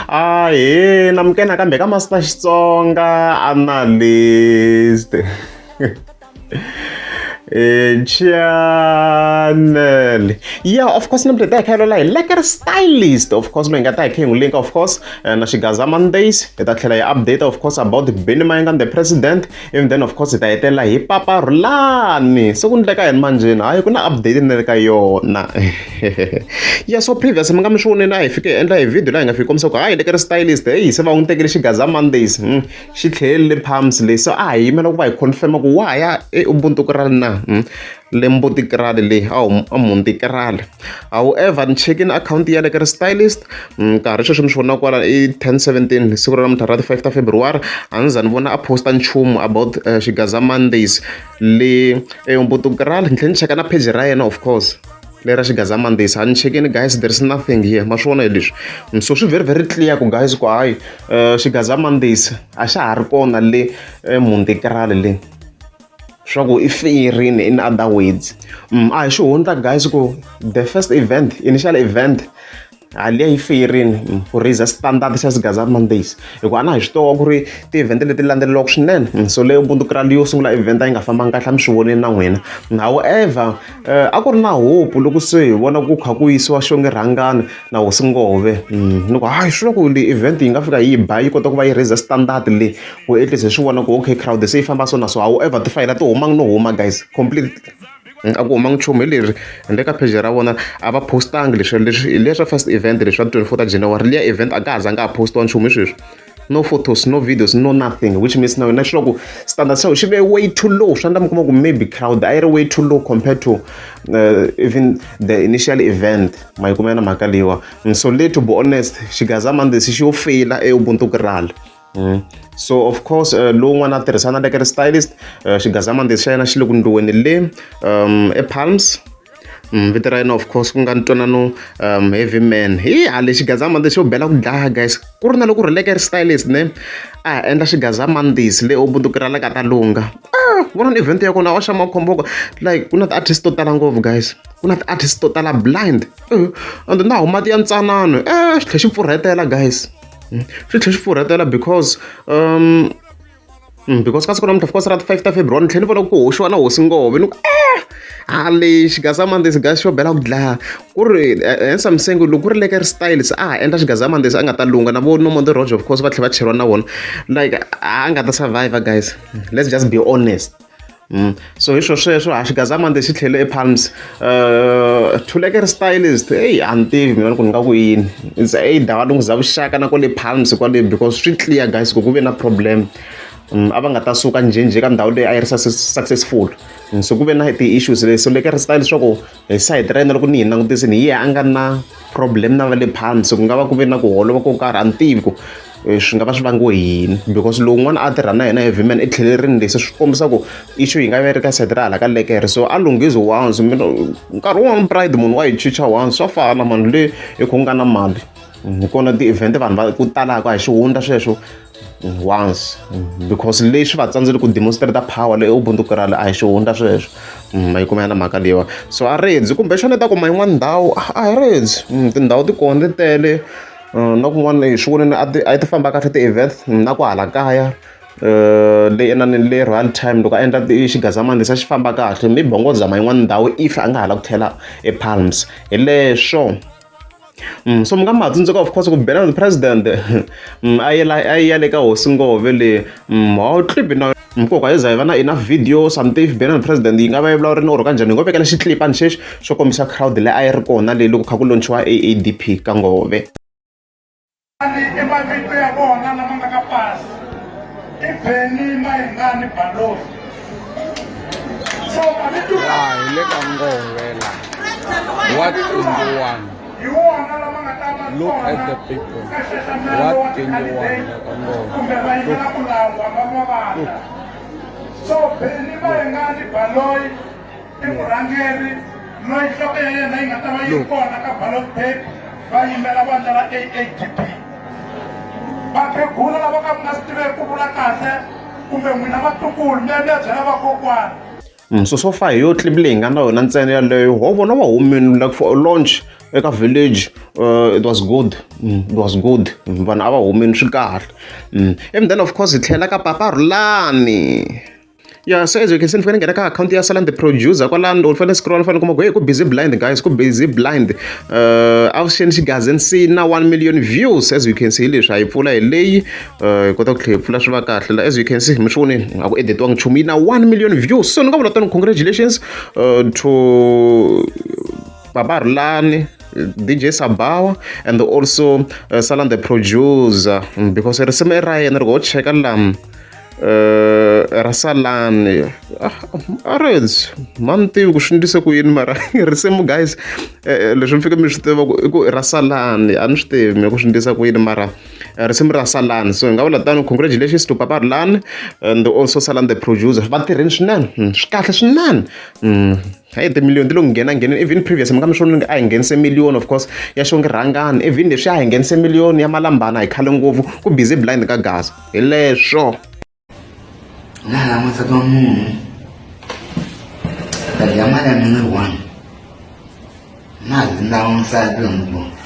Ahee namukela nakambe ka Master Xitsonga Analyst channel. Yeah, of course namuntlha hi ta hi kha hi lola hi Lekker Stylist, of course loyi hi nga ta hi kha hi n'wi link, of course na Xigaza Mondays. Hi ta tlhela hi update, of course, about Benny Mayengani the president, and then of course hi ta hetelela hi Papa Rhulani. Se ku ndleka yini manjheni? Hayi, ku na update ni le ka yona. Yeah, so previous mi nga mi swi vonile, a hi fike hi endla hi video laha hi nga fiki kombisa ku hayi Lekker Stylist, heyi, se va n'wi tekele Xigaza Mondays, xi tlhelele Palms leyi. So a hi yimela ku va hi confirm ku wa ha ya eUbuntu Kraal na, le Mbuti Kraal leyi a Mhundi Kraal. However, ni chekini akhawunti ya Lekker Stylist nkarhi sweswi mi swi vona kwala i 10:17 siku ra namuntlha ra ti 5 ta February, a ndzi za ni vona a posta nchumu about Xigaza Mondays le eUbuntu Kraal. Ni tlhela ni cheka na page ra yena, of course, lera Xigaza Mondays. A ni chekini guys, there is nothing here. Ma swi vona hi leswi. So swi very very clear ku guys ku hayi, Xigaza Mondays a xa ha ri kona le Mhundi Kraal le, swa ku i feyirini. In other words, a hi xihundla guys ku the first event, initial event haliya yi feyirini ku raise standard xa Xigaza Mondays, hikuva a na hi swi tiva ku ri ti-event leti landzeleriwaka swinene. So leyo Ubuntu Kraal yo sungula event a yi nga fambanga kahle, a mi swi vonile na n'wina. However, a ku ri na hope loko se hi vona ku kha ku yisiwa Xongi Rhangani na Hosi Ngove, ni ku hayi, swi loko leyi event yi nga fika yi ba yi kota ku va yi raise standard leyi, ku at least hi swi vona ku okay, crowd se yi famba so na so. However, tifayela ti humangi no huma guys, complete a ku humangi nchumu. Hi leri le ka page ra vona a va postangi leswi leswi leswa first event leswi swa 24 ta January. Liya event a ka ha zanga a postiwa nchumu hi sweswi, no photos, no videos, no nothing, which means na wena swi ku standard xa xi ve way too low. Swi endla mi kuma ku maybe crowd a yi ri way too low compared to even the initial event. Ma yi kuma na mhaka leyiwa. So le, to be honest, Xigaza Mondays xi yo feyila eUbuntu Kraal. So of course, lowun'wana a tirhisana Lekker Stylist, Xigaza Mondays xa yena xi le ku ndliweni le ePalms. Vito ra yena of course ku nga Ntwanano Heavy Man. Hi hale Xigaza Mondays xo bela ku dlaya guys, ku ri na loko ri Lekker Stylist ne a ha endla Xigaza Mondays le Ubuntu Kraal ka ta lunga. Ah, vona ni event ya kona wa xa makhombo, like ku na ti-artist to tala ngopfu guys, ku na ti-artist to tala blind, and na huma ti ya ntsanano, xi tlhela xi pfurhetela guys, swi tlhela xi pfurhetela because ka siku namuntlha, of course, ra ti 5 ta February, ni tlhela ni vona ku hoxiwa na Hosi Ngove. Ni ku hale Xigaza Mondays guys xo bela ku dlaya. Ku ri hence I'm saying loko ku ri Lekker Styles a ha endla Xigaza Mondays, a nga ta lunga na vo Nomonde Roger, of course, va tlhela va cheriwa na vona, like a nga ta survive guys, let's just be honest. So hi swo sweswo ha Xigaza Mondays xi tlhele ePalms to Lekker Stylist. Hey, a ni tivi mina ku ni nga ku yini, it's either va lunghiza vuxaka na kwale Palms kwale, because swi clear guys ku ku ve na problem. A va nga ta suka njhenjhe ka ndhawu leyi a yi ri successful. So ku ve na ti-issues leyi. So Lekker Style, swa ku hi side ra yena, loko ni hi langutisini, hi yena a nga na problem na va le Palms. Ku nga va ku ve na ku holova ko karhi, a ni tivi ku swi nga va swi vangiwe hi yini, because lowun'wana a tirha na yena Heavy Man i tlhelerini leswi swi kombisa ku issue yi nga va yi ri ka side ra hala ka Lekker. So a lunghizi once mina nkarhi wun'wani pride munhu wa yi chicha once, swa fana mani le hi ku nga na mali hi kona ti-event vanhu va ku talaka a hi xihundla sweswo once, because leswi va tsandzile ku demonstrate power leyi Ubuntu Kraal, a hi xihundla sweswo. Ma yi kuma na mhaka leyiwa. So a redzi kumbexana i ta kuma yin'wana ndhawu, a hi redzi, tindhawu ti kona ti tele na kun'wana hi swi vonile a ti famba kahle ti-event na ku hala kaya le inani le Royal Time loko a endla Xigaza Mondays a xi famba kahle. Maybe va ngo zama yin'wana ndhawu if a nga ha la ku tlhela ePalms hi leswo. So mi nga ma tsundzuka, of course, ku Benny the President a yela a ya le ka Hosi Ngove le ha clip na nkoka hi za hi va na enough video something. If Benny the President yi nga va yi vulavula or kanjhani, hi ngo vekela xiclipani xexi xo kombisa crowd leyi a yi ri kona leyi loko kha ku launchiwa AADP ka Ngove. I mavito ya vona lama nga ka pasi i Benny Mayengani Baloyi. So mavito Laha hi le ka Ngove la Ward 21. Hi wona lama nga ta va Look at kona the people. ka nxaxamelo Ward wa 21 ti-candidate la ka Ngove. Kumbe va yimela ku langwa va mavandla. So Benny Mayengani Baloyi i murhangeri loyi nhloko ya yena yi nga ta va yi ri Look. Kona ka ballot paper va yimela vandla ra AADP. Vakhegula lava ka mi nga swi tiveki ku vula kahle kumbe n'wina vatukulu mi ya mi ya byela vakokwana. So so far hi yo clip leyi hi nga na yona ntsena yaleyo ho vona va humini like for a launch. Eka village it was good, it was good. Vanhu a va humini swi kahle. And then of course hi tlhela ka Papa Rhulani. Yeah, so as you can see, ni fanele nghena ka akhawunti ya Salani the producer kwalano. Loko ni fanele scroll, ni fanele kuma ku hey, ku busy blind guys, ku busy blind. Avuxeni Xigazeni si na 1 million views. As you can see, leswi a yi pfula hi leyi, hi kota ku tlhela hi pfula swi va kahle la. As you can see, mi swi vonile, a ku editiwangi nchumu, yi na 1 million views. So ni nga vula tani, congratulations to Papa Rhulani, DJ Sabawa and also Salan the producer, because risimu i ra yena. Ri ho cheka lam ra Salani a ri ma ni tivi ku swi ndlise ku yini, mara risimu guys, leswi mi fike mi swi tiva ku i ku i ra Salani, a ni swi tivi mina ku swi ndlisa ku yini, mara risimu ra Salani. So hi nga vula tano, congratulations to Papa Rhulani and also Salan the producer. Va tirheni swinene, swi kahle swinene. Hayi, timiliyoni ti lo nghena ngheneni. Even previous mi nga mi swona a hi nghenise miliyoni, of course ya Xongi Rhangani. Even leswi a hi nghenise miliyoni ya Malambana hi khale ngopfu. Ku busy blind ka Gaza hi leswo. Na la n'wansati wa munhu ta dya mali ya mina ri one na zi na wansati wa munhu.